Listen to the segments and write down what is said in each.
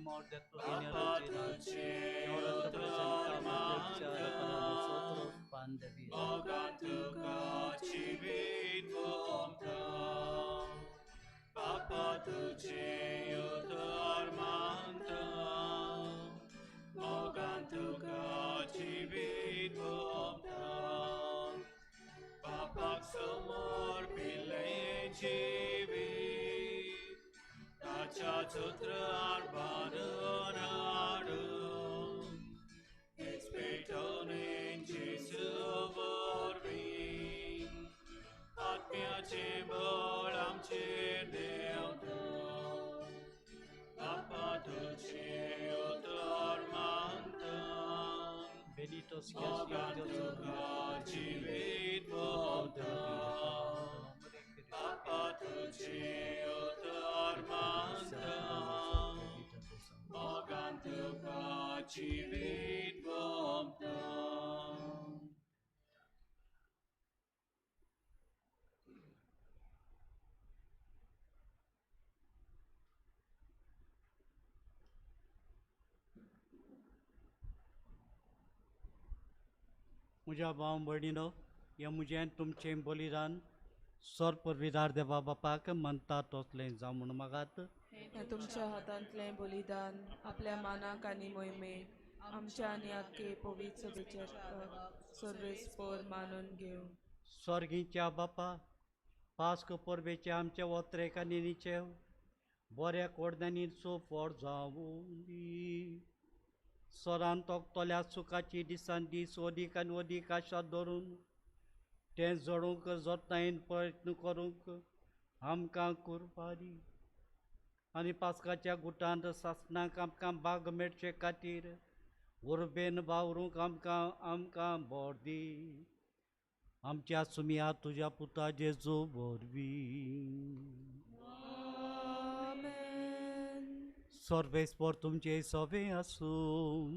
Papa tuche Y ahora te presentamos del sea para nosotros pan de vida. Mogan tuka chivit vomta. Papa tuche utar manta. Mogan tuka chivit vomta. Papak somor pile chivit. Tacha chutra arbadonado. Expectonen Jesu vorbi. Atmyache bolam cherdeuto. Papa tuche utar manta. Bendito seas Mogan Dios tuka chivit vomta. Papa tuche utar manta. Mogan tuka chivit vomta. म्हज्या भाव भयणीनो हें म्हजें तुमचें बलिदान सोर परविदार देवा बापाक मनता तसलें जावं म्हूण मागात. हें तुमच्या हातांतलें बलिदान आपल्या मानाक आनी मोहिमेक आमच्या आनी आख्खे पवित्र सभेच्या सर्वेस्पर मानून घेवं. स्वर्गीच्या बापा, पास्क परबेचे आमचे वत्रेक आनी निचे बऱ्या कोडण्यांनी सोफोड जावूं दी. सरान तोखतल्या सुखाची दिसान दीस अदीक आनी अदीक आशा धरून तें जोडूंक जतनायेन प्रयत्न करूंक आमकां कुरपारी आनी पास्काच्या गुटांत सासणाक आमकां बाग मेळचे खातीर उर्बेन वावरूंक आमकां आमकां बोर दी. आमच्या सुमया तुज्या पुता जेजू वरवीं. आमेन. सर्वेस्पर तुमचे सोबे आसूं.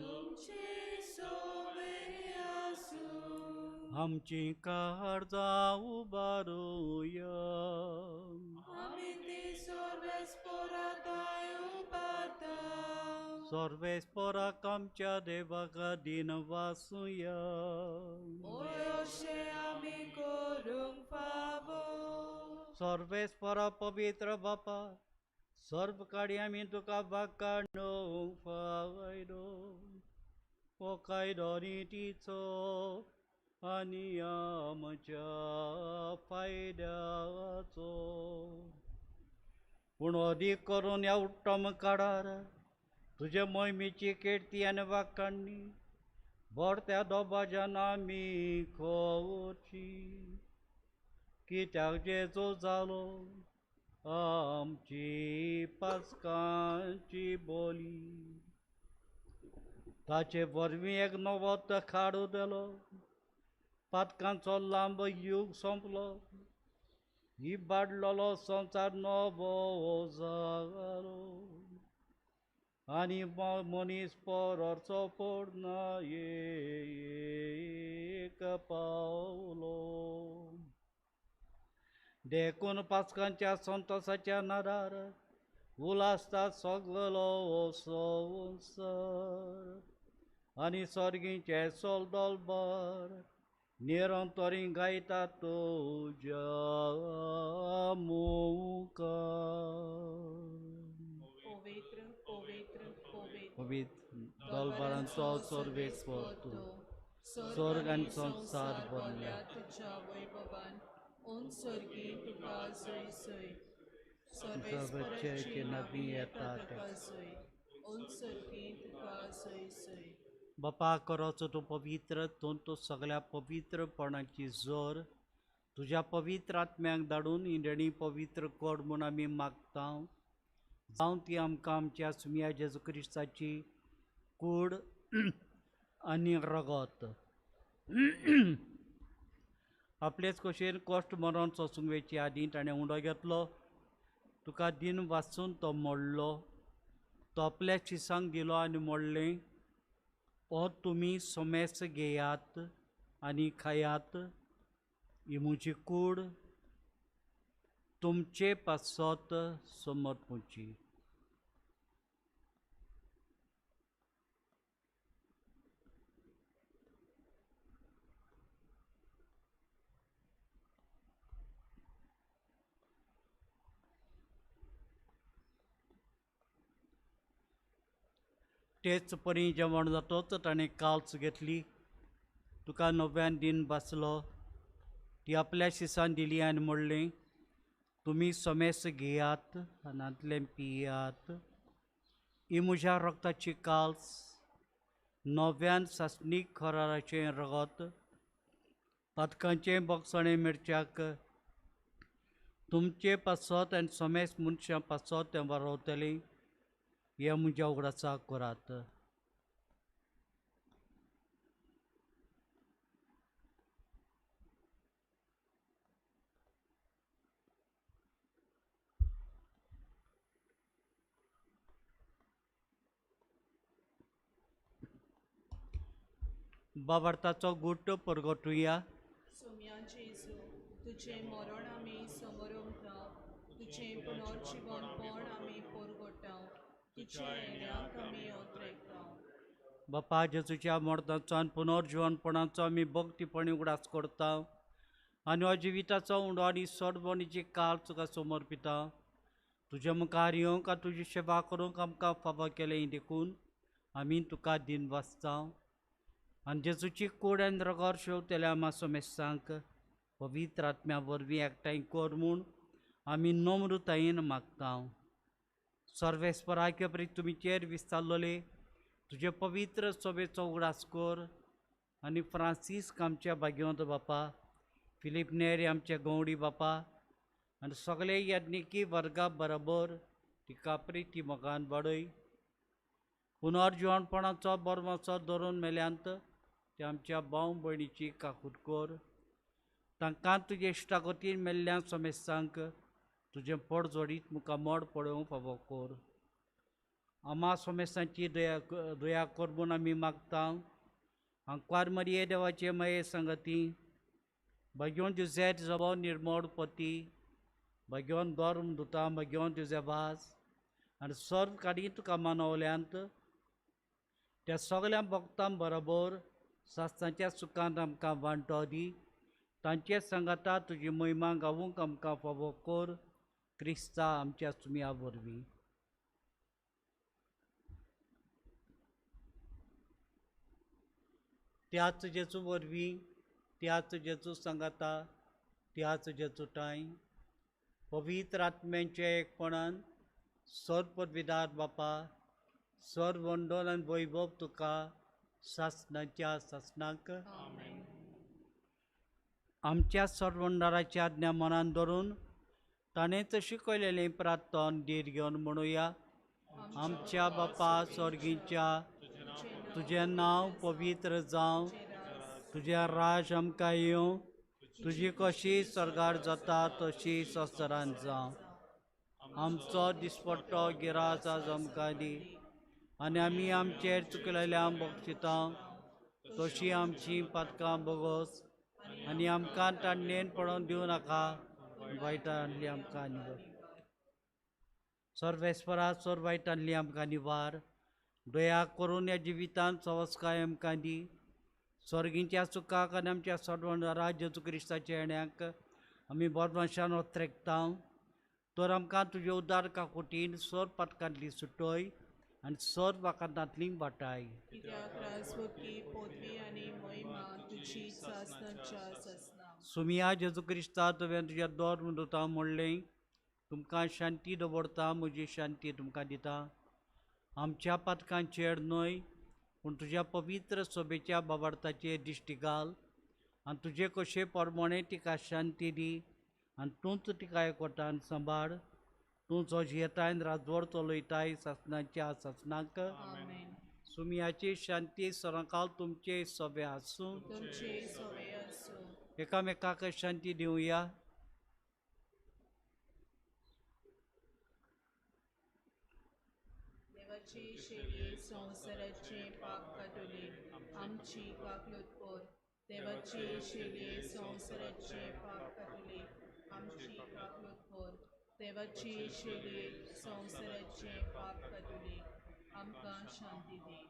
तुमचे सोबे आसूं. आमची काळजां उबारुया. आमी ती सर्वेस्पराताय उबारता. सर्वेस्पराक आमच्या देवाक दीन वासुया. ओय अशें आमी करूंक फावो. सर्वेस्परा पवित्र बापा, सर्व काडी आमी तुका वाकाणूंक फायदो हो कायदो नितीचो आनी आमच्या फायद्याचो. पूण अदीक करून ह्या उत्तम काळार तुजे मोहिमेची किर्ती आनी वाकाणणी बरत्या दोबाज्यान आमी खोवची. कित्याक जेजू जालो आमची पास्कांची बोली, ताचे वरवीं एक नवो खाडू दिलो. पातकांचो लांब युग सोंपलो, इबाडलेलो संवसार नवो जालो आनी मनीस परचो पडना एक पावलो. देखून पास्कांच्या संतोसाच्या नादार उलासता सगलो संवसार आनी सर्गीचें सोलदोलभर निरंतरी गायता तुज्या मुखार. पवित्र पवित्र पवित्र पवित्र दलभरांचो सर्वेस्पर तूं, स्वर्ग आनी संवसार भरल्या तुज्या वैभवान. ओन स्वर्गी तुका जय जय. सर्वेस्पराची नवी येता ताका जय. ओन स्वर्गी तुका जय जय. बापा करोचो तूं पवित्र, तूं तूं सगळ्या पवित्रपणाची जोर तुज्या पवित्र आत्म्याक धाडून इंडणी पवित्र कर म्हूण आमी मागता. जावं ती आमकां आमच्या सुमया जेजू क्रिस्ताची कूड आनी रगत आपलेच कशेन कश्ट मरण सोंसूंक वेचे आदीं ताणें उंडो घेतलो. तुका दिन वाचून तो मोडलो, तो आपल्या शिसांक दिलो आनी मोडलें, हो तुमी सोमेस घेयात आनी खायात, ही म्हजी कूड तुमचे पासत समर्पूची. तेच परी जेवण जातोच ताणें काल्स घेतली, तुका नव्यान दिन बसलो, ती आपल्या शिसान दिली आनी म्हणलें, तुमी समेस घेयात आनी पियात, ही म्हज्या रक्ताची काल्स, नव्यान सासणीक खराराचें रगत, पातकांचें बोगसणें मिरच्याक तुमचे पासत आनी समेस मनशां पासत तें बरोवतलें, हें म्हज्या उगडासाक करात. बाबार्थाचो गुट परगटुया. सोम्या जेजू, तुजें मरण आमी समरमता, तुजें पुनर्जिवनपण आमी परगटा, तुज्या येण्याक आमी ओत्रेता. बापा जेजूच्या मरणाचो आनी पुनर्जिवनपणाचो आमी भक्तीपणी उगडास करता आनी हो जिविताचो उंडो आनी सोडवणीची काळ तुका समर्पिता. तुज्या मुखार येवंक आनी तुजी सेवा करूंक आमकां फावो केलें देखून आमी तुका दिन वाचता. आनी जेजूची कूड आनी रगत शेवतल्या आमा समेस्तांक पवित्र आत्म्या वरवीं एकठांय कर म्हूण आमी नम्रतायेन मागता. सर्वेस्पराके परी तुमीचेर विस्तारलोले तुजे पवित्र सभेचो उगडास कर आनी फ्रांसीस्क आमच्या भाग्यवंत बापा, फिलीप नेरी आमचे गवडी बापा आनी सगळे याज्ञिकी वर्गा बरोबर तिका प्रिती मोगान वाडय. पुनर्जिवणपणाचो बरमाचो धरून मेल्यांत ते आमच्या भाव भयणीची काकूट कर, तांकां तुजे इश्टागतीन मेल्ल्या समेस्तांक तुजें पोट जोडीत मुखार मोड पळोवंक फावो कर. आमा समेस्तांची दया दया कर म्हूण आमी मागता. आंकवार मरिये देवाचे मये संगती, भाग्योन जुझेट जबो निर्मोड पती, भाग्योन धर्म दुता, भाग्योन तुजे वास आनी सर्व काडी तुका मानवल्यांत त्या सगळ्या भक्तां बरोबर सासणाच्या सुखांत आमकां वांटो दी. तांचे सांगाता तुजी महिमा गावूंक आमकां फावो कर, क्रिस्ता आमच्या सुम्या वरवीं. त्याच जेजू वरवीं, त्याच जेजू सांगाता, त्याच जेजू ठांय पवित्र आत्म्यांच्या एकपणान सर्व बापा, सर्व वंडोल आनी वैभव तुका सासणाच्या सासणाक. आमच्या सर्वंडाराच्या आज्ञा मनान धरून ताणें शिकयलेलें प्रार्थन धीर घेवन म्हणुया. आमच्या बापा स्वर्गीच्या, तुजें नांव पवित्र जावं, तुजें राज आमकां येवं, तुजी कशी स्वर्गार जाता तशी संवसारांत जावं. आमचो दिसपट्टो गिरास आज आमकां दी आनी आमी आमचेर चुकलेल्या बक्षिता तशी आमची पातकां बोगस आनी आमकां ताणेन पडोवन दिवं नाका, वायटांतली आमकां निवार. सर्वेस्परा सर्व वायटांतली आमकां निवार. दया करून ह्या जिवितांत सवस्काय आमकां दी. स्वर्गींच्या सुखाक आनी आमच्या सर्वंडारा जेजू क्रिस्ताच्या येण्याक आमी बरवंशान ओत्रेकता. तर आमकां तुजे उदार काकुटीन सर्व पातकांतली सुटय आनी सर्व वाकांतांतली वाटाय. सुमिया जेजू क्रिस्ता, तुवें तुज्या दोर म्हणटा म्हणलें, तुमकां शांती दवरता, म्हजी शांती तुमकां दिता. आमच्या पातकांचेर न्हय पूण तुज्या पवित्र सभेच्या बाबार्थाचेर दिश्टी घाल आनी तुजे कशे प्रमाणे तिका शांती दी आनी तूंच तिका एकवटान सांबाळ. तूं जो जियेताय राजवड चलयताय सासणाच्या सासणाक. सुमियाची शांती सदांकाल तुमचे सभे आसूं. एकामेकाक शांती दिवया. देवाची शेळी संवसाराचे पाप काडटली, आमची काकलूत कर. देवाची शेळी संवसाराचे पाप काडटली, आमची काकलूत कर. देवाची शेळी संवसाराचे पाप काडटली, आमकां शांती दी.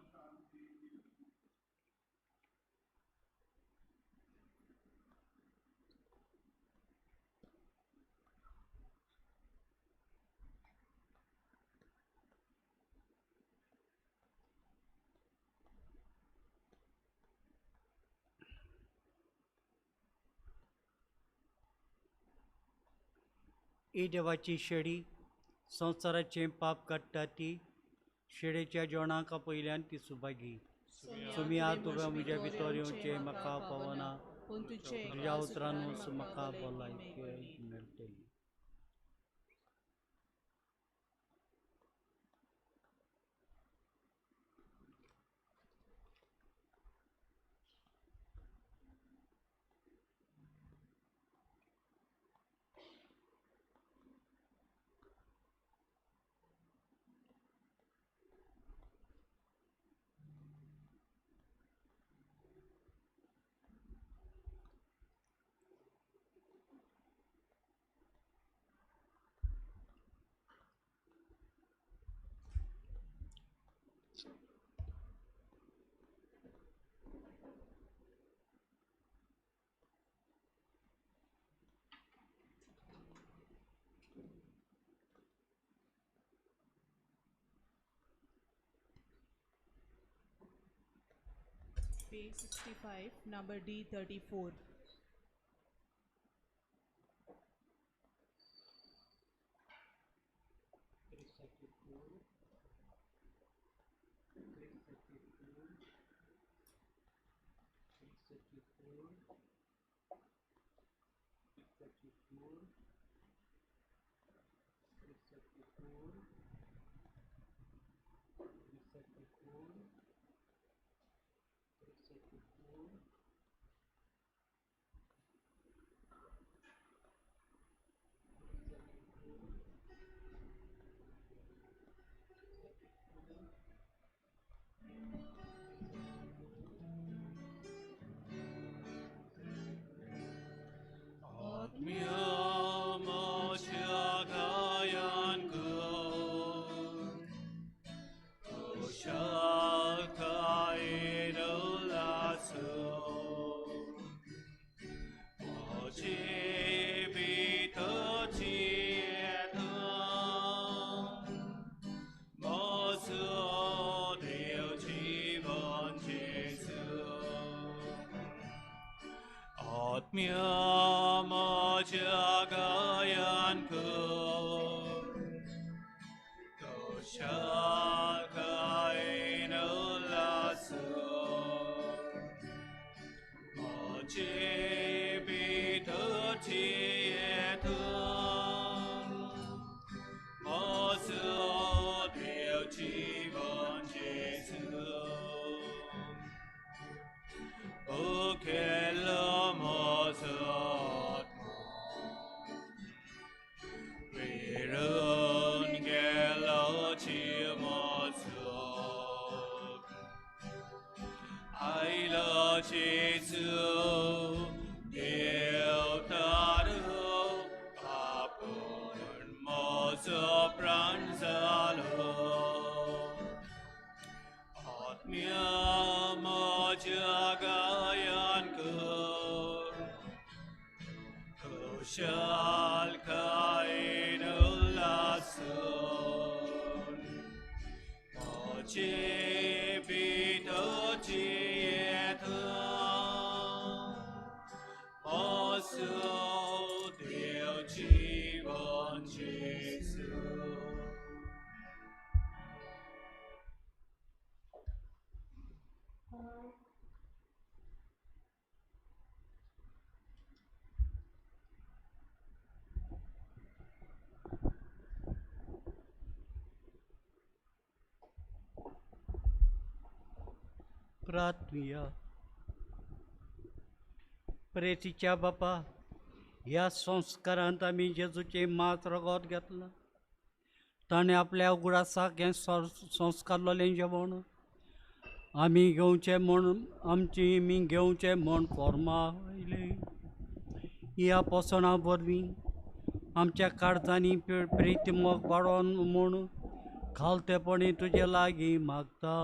ही देवाची शेडी संवसाराचें पाप काडटा ती शेडेच्या जेवणाक पयल्यान ती सुभागी. सुमिया तुवें म्हज्या भितर येवचें म्हाका पावना, तुज्या उतरानूच म्हाका भलायकी मेळटली. Page 65, number D34. प्रार्थुया. प्रेतीच्या बापा, ह्या संस्कारांत आमी जेजूचें मात रगत घेतलां. ताणें आपल्या उगडासाक हें संस्कारलेलें जेवण आमी घेवचें म्हूण आमची आमी घेवचें म्हूण कोर्मा आयलें. ह्या पोसणां वरवीं आमच्या काळजांनी प्रेती मोग वाडोवन म्हूण खालतेपणी तुजे लागीं मागता.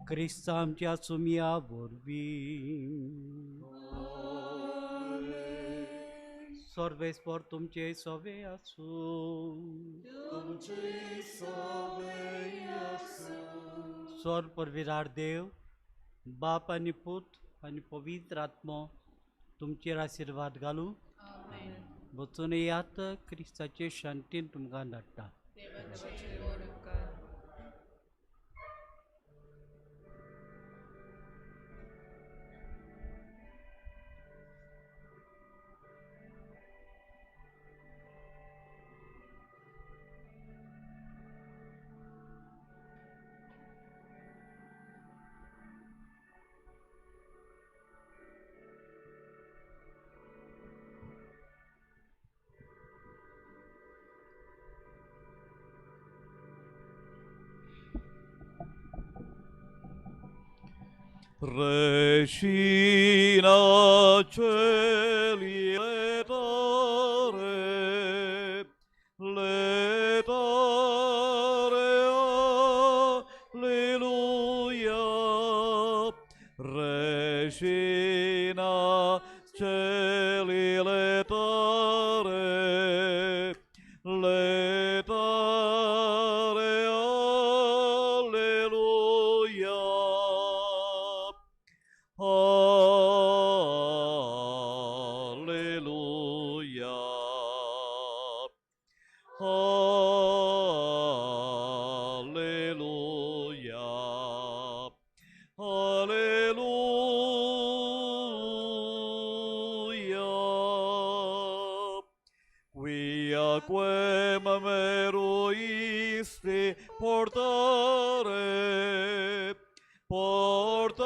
क्रिस्त आमच्या सुमया वरवीं. सर्वेस्पर तुमचे सवे आसूं. स्वर परविरार देव बाप आनी पूत आनी पवित्र आत्मो तुमचेर आशिर्वाद घालूं. वचून येयात. क्रिस्ताचे शांतीन तुमकां धाडटा. देवाचे व्हड उपकार. Regina celi letare, letare, alleluia. Regina celi letare, letare, alleluia. Alleluia. Alleluia. Alleluia. Quia quem meruisti portare, portare,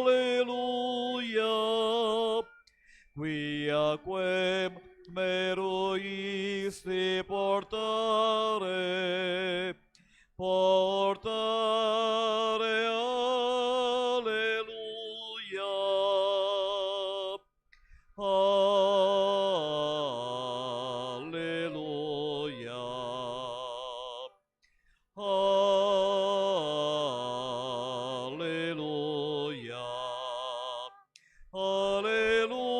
alleluia. Quia quem meruisti portare, portare, alleluia. Alleluia. Alleluia. Alleluia.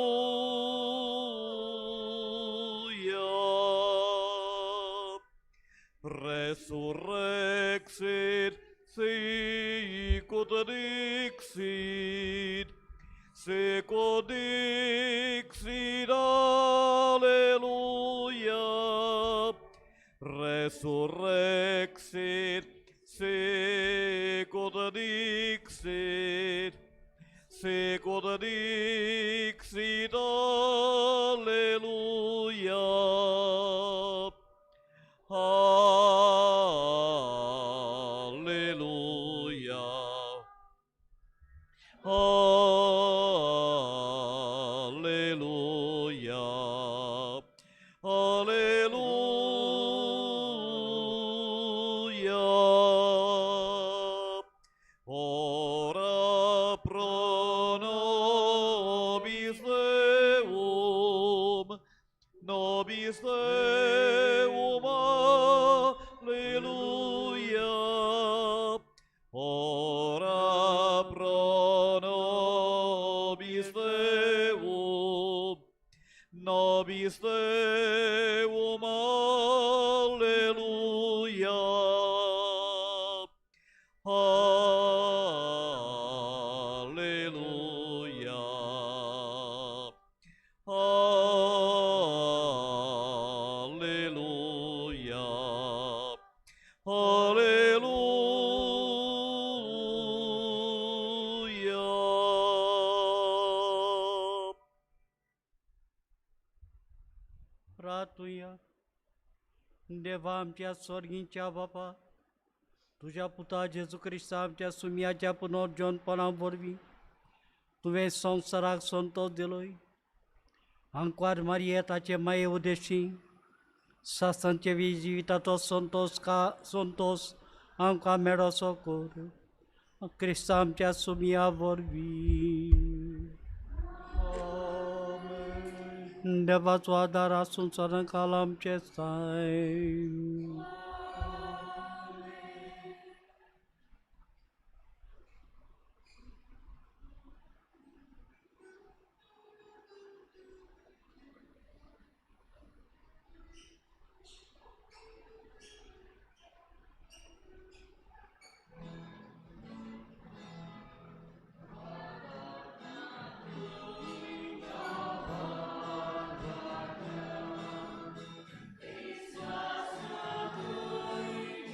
Resurrexit sicut dixit, sicut dixit, alleluia. Resurrexit sicut dixit, sicut dixit, alleluia. Alleluia. Alleluia. Alleluia. Ora pro nobis Deum, nobis Deum, alleluia. Ora pro nobis Deum, nobis Deum, alleluia. Alleluia. Alleluia. Alleluia. रातुया. देवा आमच्या स्वर्गींच्या बापा, तुज्या पुता जेजू क्रिस्ता आमच्या सुमयाच्या पुनर्जनपणा वरवीं तुवें संवसाराक संतोष दिलोय. आंकवार मारये ताचे माये उदेशी सासांचे जिविताचो संतोष का संतोष आमकां मेळोसो कर, क्रिस्ता आमच्या सुमया वरवीं. देवाचो आदार आसून सदांकाल आमचें साय.